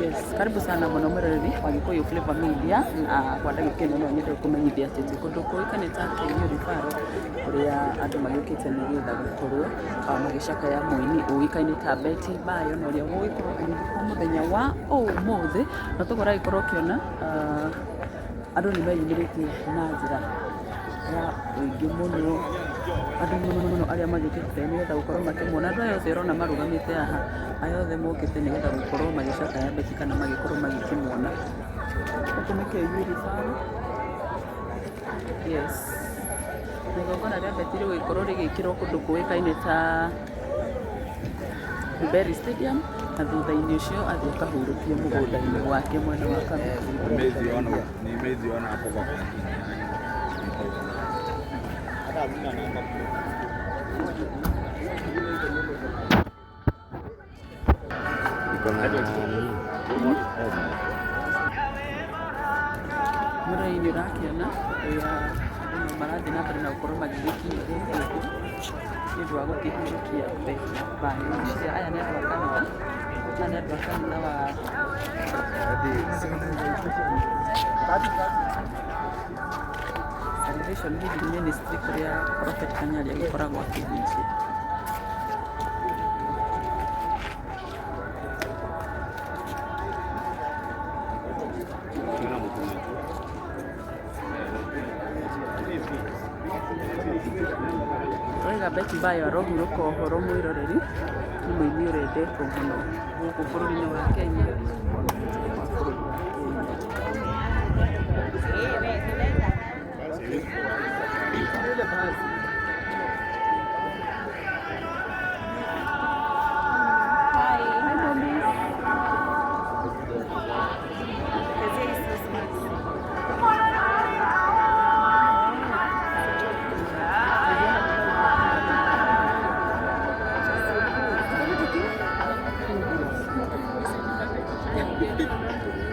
Yes, karibu sana mũno mwĩroreri wa Gĩkũyũ Flavor Media na kwa ndagĩka ĩno no nyende gũkũmenyithia atĩ twĩ kũndũ kũĩkaine ta KU Referral kũrĩa andũ magĩũkĩte nĩgetha gũkorwo magĩcakaya mũini ũĩkaine ta Betty Bayo na ũrĩa ũgũgĩkorwo agĩthikwo mũthenya wa ũmũthĩ. Na toguo ũragĩkorwo ũkĩona andũ nĩ meyumĩrĩtie na njĩra ya ũingĩ mũno, andũ mũno arĩa magĩũkĩte nĩgetha gũkorwo makĩmuona. Andũ aya othe ũrona marũgamĩte haha, aya othe mokĩte nĩgetha gũkorwo magĩcakaya Betty kana magĩkorwo magĩkĩmuona. Gũkũ nĩ KU Referral. Yes. Na igongona rĩa Betty rĩgũgĩkorwo rĩgĩkĩrwo kũndũ kũĩkaine ta Berry Stadium na thutha-inĩ ũcio athiĩ akahurũkio mũgũnda-inĩ wake mwena wa Kamiti. Nimeziona hapo kwa parking. Hata hazina namba. Iko na nini? Mũrori nĩ ũrakĩona ũrĩa andũ marathiĩ na mbere na gũkorwo magĩgĩkinya gũkũ ũguo nĩ ũndũ wa gũkĩhurũkia Betty Bayo. Ngwĩciria aya nĩ andũ a kanitha, aya nĩ andũ a kanitha wa Salvation Healing Ministry kũrĩa Prophet Kanyari agĩkoragwo akĩhunjia. Wega Betty Bayo arohurũka ũhoro mwĩroreri, nĩ mũini ũrendetwo mũno gũkũ bũrũri-inĩ wa Kenya ona nja wa bũrũri wa Kenya. Hi. Hi, mommy. Kezia is so smart.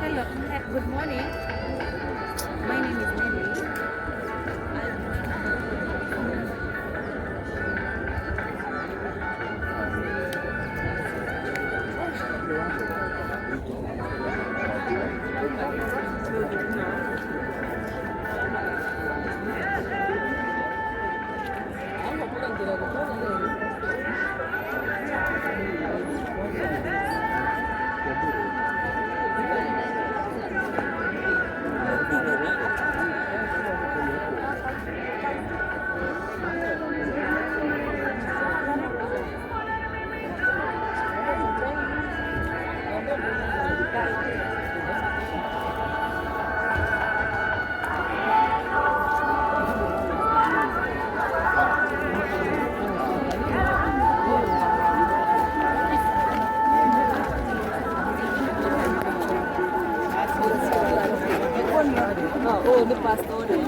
Hello. Good morning. My name is Nelly. Oh, nĩ pastor ũrĩa.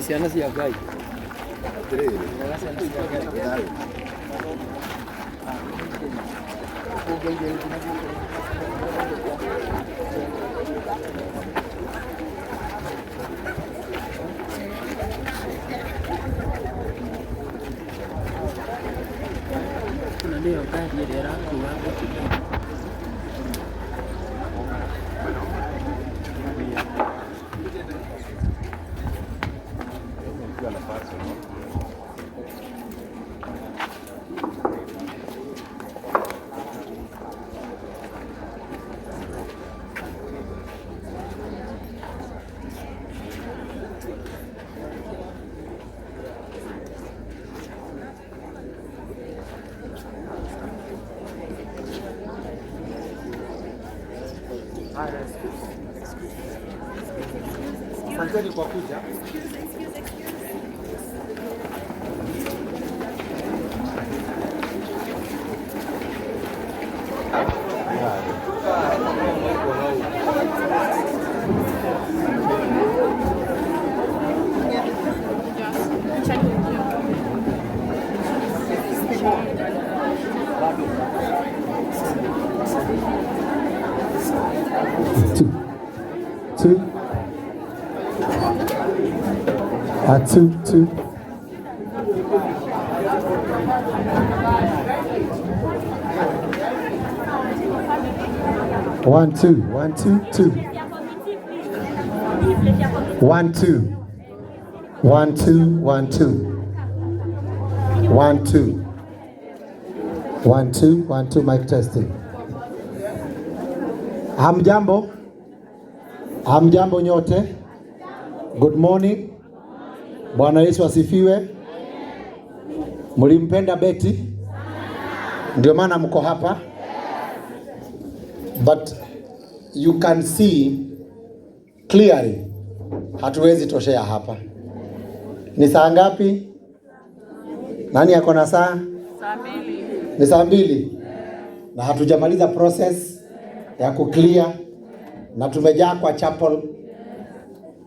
Ciana cia Ngai. Ciana cia Ngai. Ĩno nĩyo ngari ĩrĩa ĩrakua Betty Bayo. Asanteni kwa kuja. Excuse, excuse, excuse. Two, two, two, two. One, two, one, two, two. One, two. One, two, one, two. One, two. One, two, one, two, mic testing. Hamjambo? Hamjambo nyote? Good morning. Bwana Yesu asifiwe. Mlimpenda Betty? Ndio maana mko hapa. But you can see clearly hatuwezi toshea hapa. Ni saa ngapi? Nani ako na saa? Saa 2. Ni saa 2 na hatujamaliza process ya kuclear na tumejaa kwa chapel,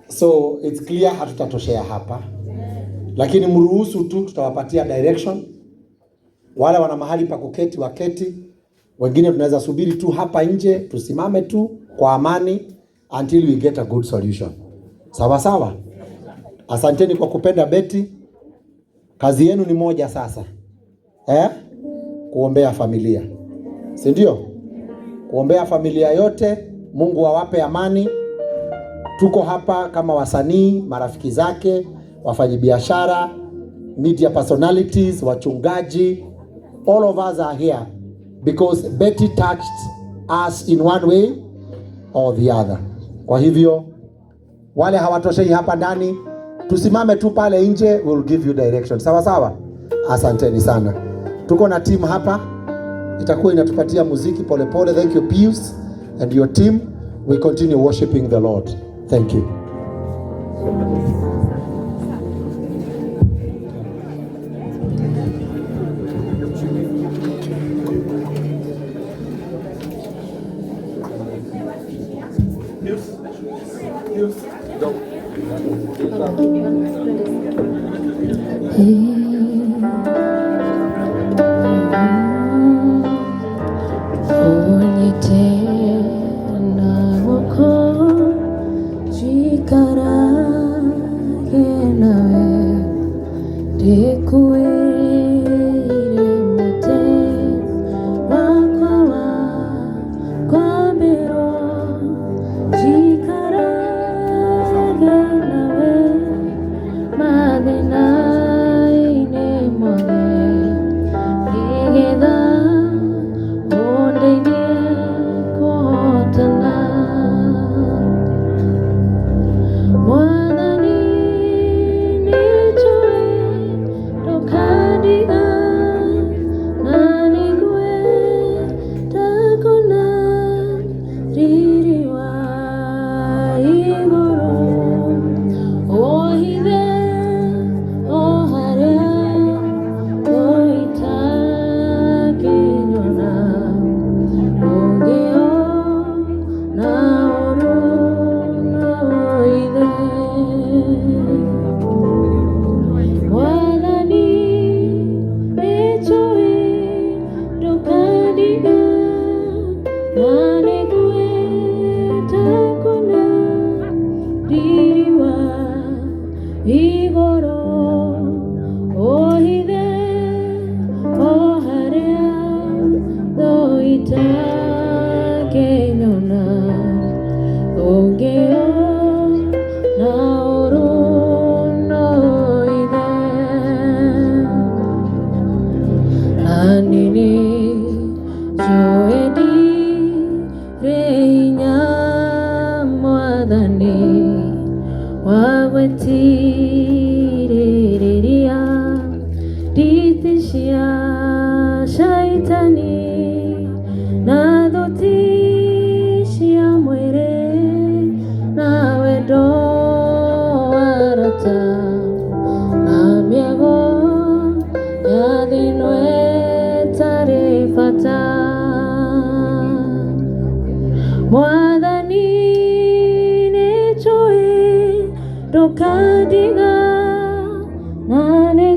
so it's clear hatutatoshea hapa, lakini mruhusu tu, tutawapatia direction. Wale wana mahali pa kuketi waketi, wengine tunaweza subiri tu hapa nje, tusimame tu kwa amani until we get a good solution. Sawa sawa. Asanteni kwa kupenda Betty. Kazi yenu ni moja sasa, eh? Kuombea familia, si ndio? Kuombea familia yote, Mungu awape amani. Tuko hapa kama wasanii, marafiki zake, wafanyabiashara, media personalities, wachungaji, all of us are here because Betty touched us in one way or the other. Kwa hivyo wale hawatoshei hapa ndani, tusimame tu pale nje, we'll give you direction. Sawa sawa, asanteni sana. Tuko na team hapa itakuwa inatupatia muziki polepole. Thank you Pius and your team. We continue worshiping the Lord. Thank you. Wagwetirĩrĩria nditi cia shaitani na thũti cia mwĩrĩ na wendo wa arata na mĩago ya thĩ ĩno ĩtarĩ bata. Mwathani, nĩnjũĩ ndũkandiga. Na nĩ